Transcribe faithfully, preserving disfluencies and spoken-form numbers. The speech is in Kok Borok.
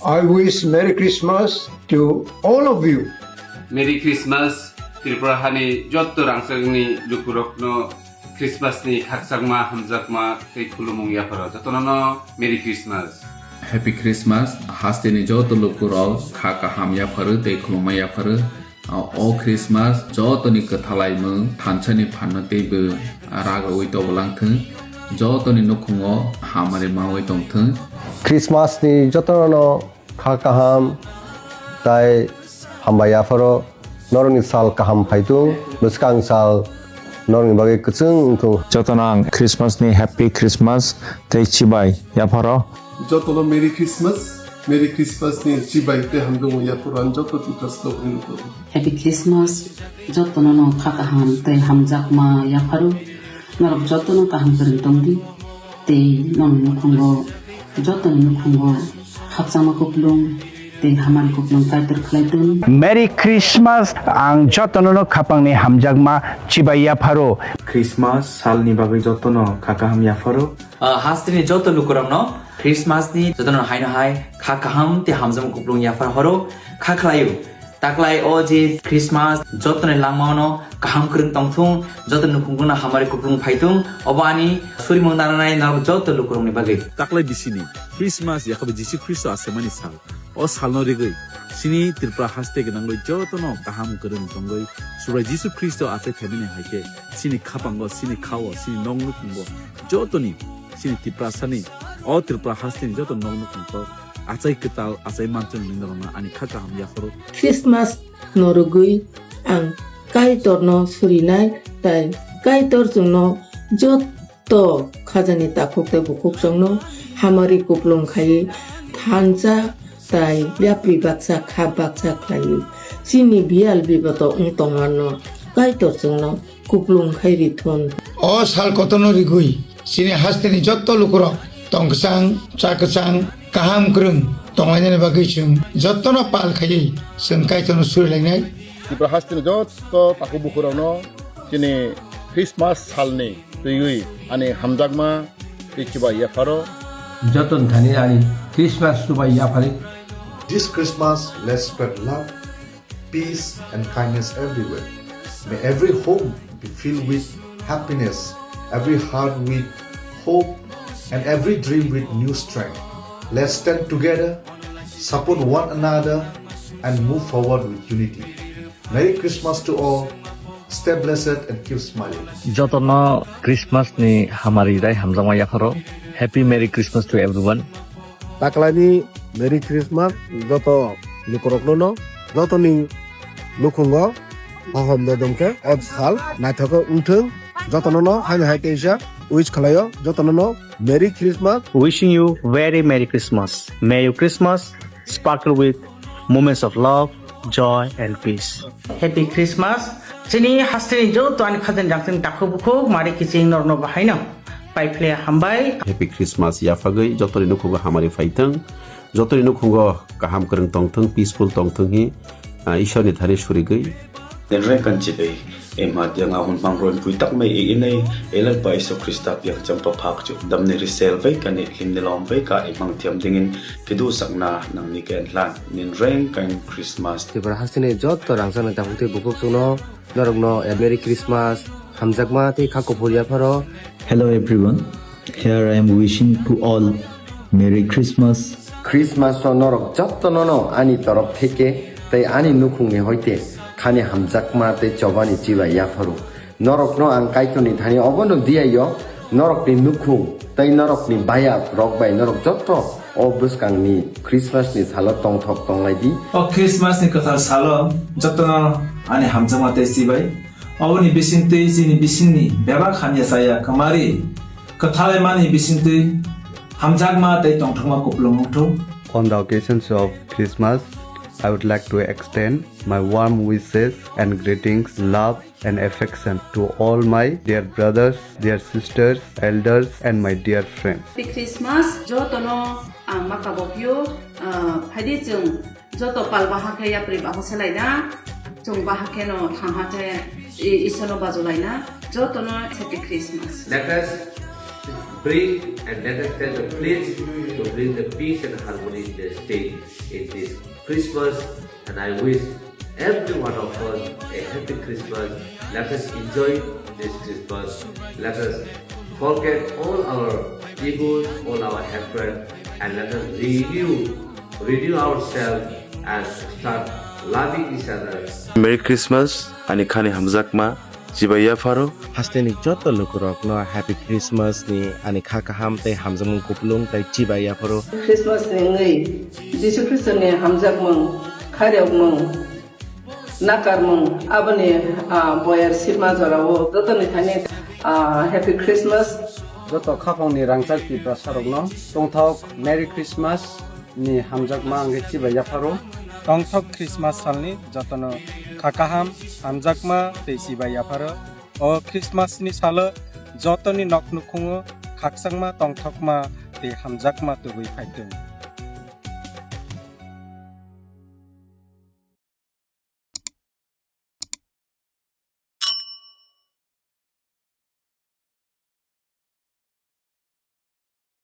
I wish Merry Christmas to all of you. Merry Christmas, Tripura hani jotto rangchakni lukurokno Christmas ni khakchangma, hamjakma tei khulumung yapharo. Jotono no Merry Christmas. Happy Christmas, hasteni joto lukurok kha kaham yapharu tei khulumma yapharu. O Christmas jotoni kwthalaimung thansani phanno teibo ragrogwi tobolangthwng, jotoni nukhungo hamari mawi tongthwng. Christmas ni jotono kha kaham tai hambai yapharo, norokni sal kaham phaitung, bwskang sal norokni bagwi kwchwng wngthung. Jotono ang Christmas ni Happy Christmas tei chibai yapharo. Jotono Merry Christmas, Merry Christmas ni chibai tei hamjakma yapharo ang joto Tiprasarokni lukurok. Happy Christmas, jotono no kha kaham tei hamjakma yapharo, norok jotono kaham kwrwng tongdi tei nokni nukhungo, jotoni nukhungo khakchangma kuplung tei hamari kuplung kaitor khlai tong. Merry Christmas, ang jotono no khapangni hamjakma chibai yapharo. Christmas salni bagwi jotono kha kaham yapharo. Ah, hasteni joto lukurokno Christmas ni jotono haino hai kha kaham tei hamjakma kuplung yaphar horo kha khlaio. Taklai o je Christmas jotoni langmano kaham kwrwng tongthung, joto nukhungno hamari kuplung phaithung, obo ani surimung nananai norok joto lukurokni bagwi. Taklai bisini Christmas yakhabai Jisu Khristo asemani sal. O salno rigwi chini Tripura haste gwnangwi jotono kaham kwrwng tongwi Subrai Jisu Khristo achai phaimani hai khe chini khapango, chini khao, chini nok nukhungo jotoni chini Tiprasani, o Tripura hasteni joto nok nukhungo achai kwtal, achai manchwng hwnwi norokno ani kha kaham yapharo. Christmas no rwgwi ang Kaitorno surinai, tai Kaitor chwngno jotto khajani takhuk tei bukhuk chwngno hamari kuplung khaiwi thansa tai yapri baksa kha baksa khlaiwi chini biyal bibato wng tongmarno Kaitor chwngno kuplung khai rithun. O sal kotorno rigwi chini hasteni jotto lukurok tong kwchang, cha kwchang, kaham kwrwng tonglainani bagwi chwng jottono pal khaiwi chwng Kaitorno surilainai. Tripura hasteni jotto takhuk bukhurokno chini Christmas salni twiwi ani hamjakma tei chibai yapharo. Joton thani ani Christmas chubai yaphari. This Christmas, let's spread love, peace and kindness everywhere. May every home be filled with happiness, every heart with hope, and every dream with new strength. Let's stand together, support one another, and move forward with unity. Merry Christmas to all. Stay blessed and keep smiling. Jotono Christmas ni hamari tei hamjakma yapharo. Happy Merry Christmas to everyone. Taklaini Merry Christmas joto lukurokno no, jotoni nukhungo kaham de dongkhe o sal naithok wngthwng, jotono no haino hai teisa wish khlaio, jotono no Merry Christmas. Wishing you very Merry Christmas. Merry Christmas sparkle with moments of love, joy and peace. Happy Christmas. Chini hasteni joto ani khajani rangchakni takhuk bukhuk mari kiching norno bahaino. Paiphle hambai. Happy Christmas yaphagwi jotoni nukhungo hamari phaithwng. Jotoni nukhungo kaham kwrwng tongthwng, peaceful tongthwng hi, ah, Ishwarni thani surigwi. Nini rengkan chibai, ema dianga hun pang ron pui tak mai e inai, elal pa Isu Krista piang champa phak chu, damni risel vai kani, himni lom vai ka, emang thiam dingin, kidu sakna nangni ken hlan, nini rengkan Christmas. Tripura hasteni jotto rangchakni takhuk tei bukhuk chwngno, norokno a Merry Christmas, hamjakma tei kha kuphur yapharo. Hello everyone, here I am wishing to all Merry Christmas. Christmas o norok jottono no ani torop theke tei ani nukhungni hoite khani hamjakma tei chobani chibai yapharo. Norokno ang Kaitorni thani obono diyaio, norokni nukhung tei norokni bayap rok bai norok jotto o bwskangni Christmas ni salo tongthok tonglai di. O Christmas ni kwthar salo jotono ani hamjakma tei chibai. Oboni bisingtwi chini bisingni bebak hamya chaya kwmari kwthalaimani bisingtwi hamjakma tei tongthokma kupulung wngthung. On the occasions of Christmas, I would like to extend my warm wishes and greetings, love and affection to all my dear brothers, dear sisters, elders, and my dear friends. Happy Christmas, jotono ang ma kabo phio, ah, phaidi chwng joto pal baha khe yapri baha se laina, chwng baha khe no thangha khe i-, Isor no bajo laina, jotono Happy Christmas. Let us Pray and let us tell the plates to bring the peace and harmony in the state in this Christmas. And I wish every one of us a happy Christmas. Let us enjoy this Christmas. Let us forget all our egos, all our hatred, and let us renew, renew ourselves and start loving each other. Merry Christmas, ani khani hamjakma, chibai yapharo. Hasteni joto lukurokno Happy Christmas ni ani kha kaham tei hamjakmung kupulung tei chibai yapharo. Christmas ni wngwi Jisu Khristo ni hamjakmung, khairokmung, nakarmung, aboni, ah, boyar sima jorao jotoni thani, ah, Happy Christmas. Joto khapangni rangchak Tiprasarokno tongthok Merry Christmas ni hamjakma wngwi chibai yapharo. Tongthok Christmas salni jotono kha kaham, hamjakma tei chibai yapharo. O Christmas ni salo jotoni nok nukhungo khakchangma, tongthokma tei hamjakma tubui phaithung.